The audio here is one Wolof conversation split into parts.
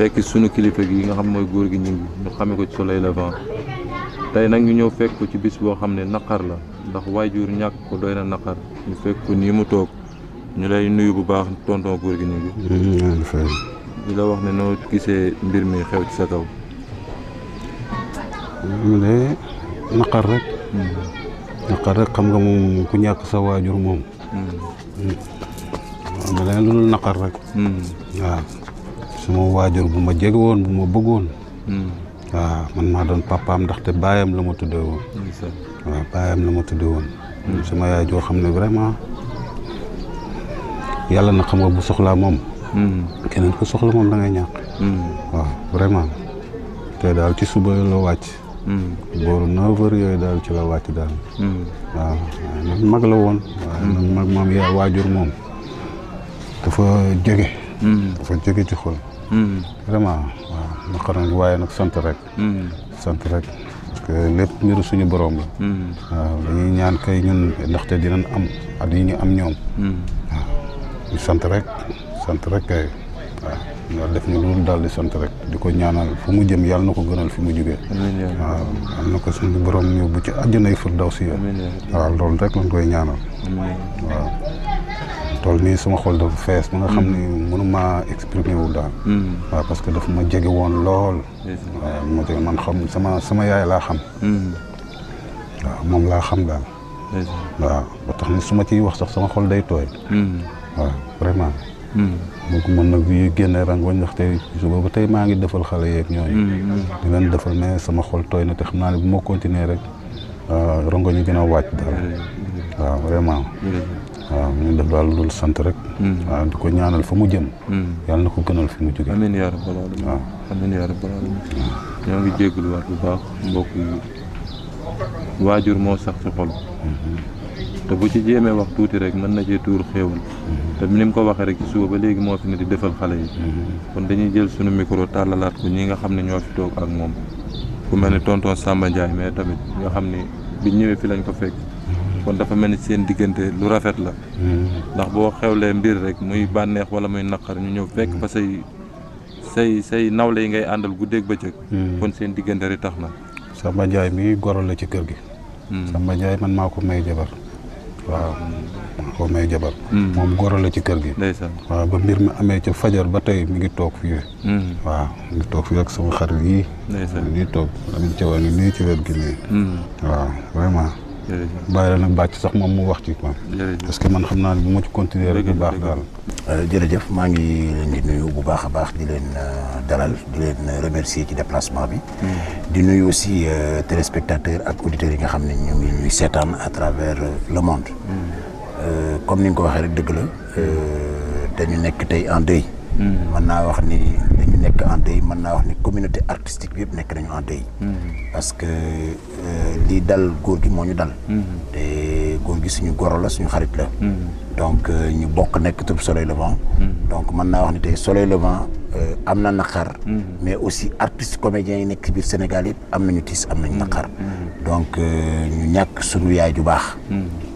fekk sunu kilifa gi nga xam mooy góor gi ñu xamee ko ci Soleil Levant tey nag ñu ñëw fekk ko ci bis boo xam ne naqar la ndax waajur ñàkk ko doy na naqar ñu fekk ko nii mu toog ñu lay nuyu bu baax tonton góor gi ñu ngi di la wax ne noo gisee mbir mi xew ci sa kaw. mu de naqar rek. naqar rek xam nga moom ku ñàkk sa waajur moom. waaw mais leneen lu dul naqar rek. waaw sama waajur bu ma jege woon bu ma bëggoon. waaw man maa doon papaam ndaxte baayam la ma tuddee woon. waaw baayam la ma tuddee woon. sama yaay joo xam ne vraiment yàlla na xam nga bu soxlaa moom. keneen ku soxla moom da ngay ñàkk. waaw vraiment te daal ci suba la wàcc. booru 9h yooyu daal ci la wàcc daal. waaw nag mag la woon. waaye nag mag moom yaa waajur moom dafa jóge. dafa jóge ci xol. vraiment waaw naqar nag waaye nag sant rek. sant rek parce que lépp mbiru suñu borom la. waaw dañuy ñaan kay ñun ndaxte dinañ am at yi ñu am ñoom. waaw ñu sant rek kay waaw nga def ñu loolu daal di sant rek di ko ñaanal fu mu jëm yàlla na ko gënal fi mu jógee. waaw yàlla na ko suñu borom yóbbu ci àjjanay firdawsi. waaw loolu rek lañ koy ñaanal. waaw tool nii sama xol dafa fees ba nga xam ni mënuma exprimer wu daal. waaw parce que dafa ma jege woon lool. waaw ma jege man xam sama yaay laa xam. waaw moom laa xam daal. waaw ba tax ni su ma ciy wax sax sama xol day tooy. waaw vraiment. donc man nag bi génne rangoñ ndax tey suba ba tey maa ngi defal xale yeeg ñooñu. di leen defal mais sama xol tooy na te xam naa ne bu ma continuer rek rangoñ yi gën a wàcc daal. waaw vraiment. waaw ñu def daal loolu sant rek. waaw di ko ñaanal fa mu jëm. yàlla na ko gënal fi mu jóge. amiin yaa rabbal aalamiin. waaw amiin yaa rabbal aalamiin. ñoo ngi jégaluwaat bu baax mbokk yi waajur moo sax ci xol. te bu ci jéemee wax tuuti rek mën na cee tuur xéewal. te ni mu ko waxee rek ci suba ba léegi moo fi ne di defal xale yi. kon dañuy jël sunu micro tàllalaat ko ñi nga xam ne ñoo fi toog ak moom ku mel ni tonton Samba Ndiaye mais tamit nga xam ni biñ ñëwee fi lañ ko fekk. kon dafa mel ni seen diggante lu rafet la. ndax boo xewlee mbir rek muy bànneex wala muy naqar ñu ñëw fekk fa say nawle yi ngay àndal guddeeg bëccëg. kon seen diggante rek tax na. Samba Ndiaye mi goro la ci kër gi. Samba Ndiaye man maa ko may jabar. waaw maa ko may jabar. moom goro la ci kër gi. ndeysaan. waaw ba mbir mi amee ca fajar ba tey mi ngi toog fii. waaw mi ngi toog fii ak sama xarit yii. ndeysaan nii toog Lamine Thiaw ni nii ci wet gi nii. waaw vraiment. bàyyi la nag bàcc sax moom mu wax ci quoi. parce que man xam naa ne bu ma ci continuer rek bu baax daal. jërëjëf maa ngi leen di nuyu bu baax a baax di leen dalal di leen remercier ci déplacement bi. di nuyu aussi téléspectateurs ak auditeurs yi nga xam ne ñu ngi ñuy seetaan à travers le monde. comme ni nga ko waxee rek dëgg la dañu nekk tey en deuil. mën naa wax ni dañu nekk en deuil mën naa wax ni communauté artistique bi yëpp nekk nañu en deuil. parce que lii dal góor gi moo ñu dal. te góor gi suñu goro la suñu xarit la. donc ñu bokk nekk troupe Soleil Levant. donc mën naa wax ni tey Soleil Levant am na naqar. mais aussi artistes comédiens yi nekk ci biir Sénégal yëpp am nañu tiis am nañu naqar. donc ñu ñàkk suñu yaay ju baax.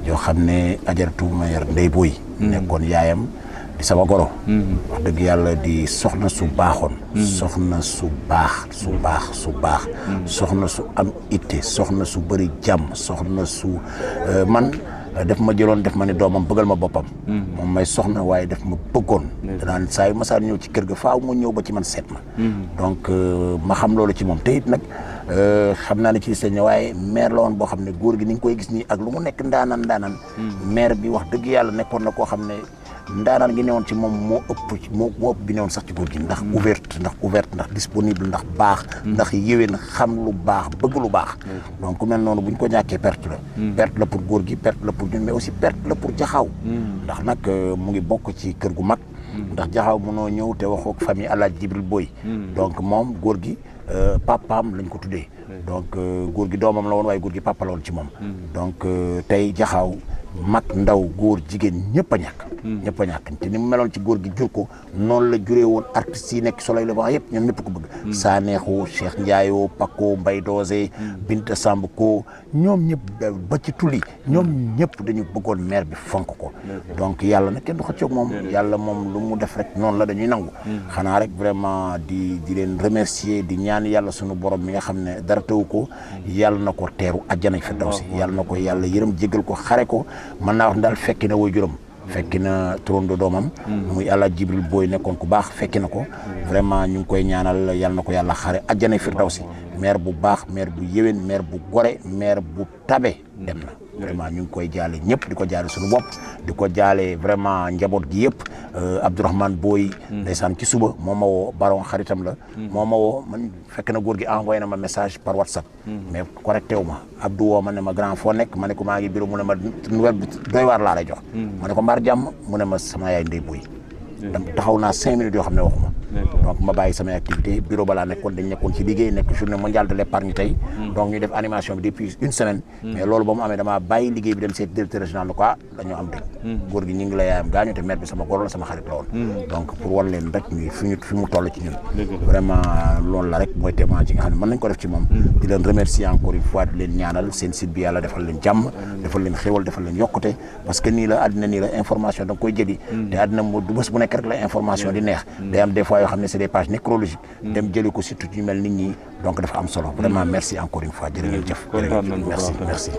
yoo xam ne ajaratu maire Ndeye Boy. nekkoon yaayam. di sama goro. wax dëgg yàlla di soxna su baaxoon. soxna su baax soxna su am itte soxna su bëri jàmm soxna su man def ma jëloon def ma ne doomam bëggal ma boppam. moom may soxna waaye def ma bëggoon. danaan saa yu ma saa ñëw ci kër ga faaw mu ñëw ba ci man seet ma. donc ma xam loolu ci moom te it nag xam naa ne ci sëñ waaye maire la woon boo xam ne góor gi ni nga koy gis nii ak lu mu nekk ndaanaan. maire bi wax dëgg yàlla nekkoon na koo xam ne. ndaanaan gi newoon ci moom moo ëpp bi newoon sax ci góor gi ndax ouverte ndax disponible ndax baax ndax yéwén xam lu baax bëgg lu baax donc ku mel noonu bu ñu ko ñàkkee perte la pour góor gi perte la pour ñun mais aussi perte la pour jaxaaw ndax nag mu ngi bokk ci kër gu mag ndax jaxaaw mënoo ñëw te waxoo famille Alaaji Jibril Boy donc moom góor gi papaam lañ ko tuddee donc góor gi doomam la woon waaye góor gi papa la woon ci moom donc tey jaxaaw mag ndaw góor jigéen ñëpp a ñàkk. ñëpp a ñàkk te ni mu meloon ci góor gi jur ko noonu la juree woon artistes yi nekk Soleil Levant yëpp ñoom ñëpp ko bëgg. Saneexu Cheikh Ndiaye Paco Mbaye Dosé Binta Samb ko ñoom ñëpp ba ci tulli ñoom ñëpp dañu bëggoon maire bi fonk ko. donc yàlla nag kenn du xëccoog moom yàlla moom lu mu def rek noonu la dañuy nangu. xanaa rek vraiment di leen remercier di ñaan yàlla sunu borom mi nga xam ne dara taw ko yàlla na ko teeru àjjana firdawsi yàlla na ko yàlla yërëm jégal ko xare ko mën naa wax daal fekki na way juróom fekki na turando doomam muy àlla Jibril Boy nekkoon ku baax fekki na ko vraiment ñu ngi koy ñaanal yàlla na ko yàlla xare àjjana firdawsi maire bu baax maire bu yéwén maire bu gore maire bu tabe dem na vraiment ñu ngi koy jaale ñëpp di ko jaale suñu bopp di ko jaale vraiment njaboot gi yëpp Abdourahmane Boy ndeysaan ci suba moo ma woo baron xaritam la moo ma woo man fekk na góor gi envoyé na ma message par WhatsApp mais correcté wu ma Abdou woo ma ne ma grand foo nekk ma ne ko maa ngi bureau mu ne ma nouvelle bu doy waar laa lay jox ma ne ko mbaar jàmm mu ne ma sama yaay Ndeye Boy dam taxaw naa 5 minutes yoo xam ne waxuma donc ma bàyyi samay activité bureau balaa nekkoon dañ nekkoon ci liggéey nekk journée mondiale de l'épargne tey donc ñu def animation bi depuis une semaine mais loolu ba mu amee damaa bàyyi liggéey bi dem seet directeur régional ne ko dañoo am dëj góor gi ñu ngi la yaayam gaañu te maire bi sama góor la sama xarit la woon donc pour wan leen rek ñuy fi mu toll ci ñun vraiment loolu la rek mooy témoin ci nga xam ne mën nañ ko def ci moom di leen remercier encore une fois di leen ñaanal seen site bi yàlla defal leen jàmm defal leen xéwal defal leen yokkute parce que nii la àddina nii la information da nga koy jëli te àddina du bés bu nekk rek la information di neex day am des fois yoo xam ne c'est des pages nécrologiques dem jëli ko surtout ñu mel nit ñi donc dafa am solo vraiment merci encore une fois jërë ngeen jëf merci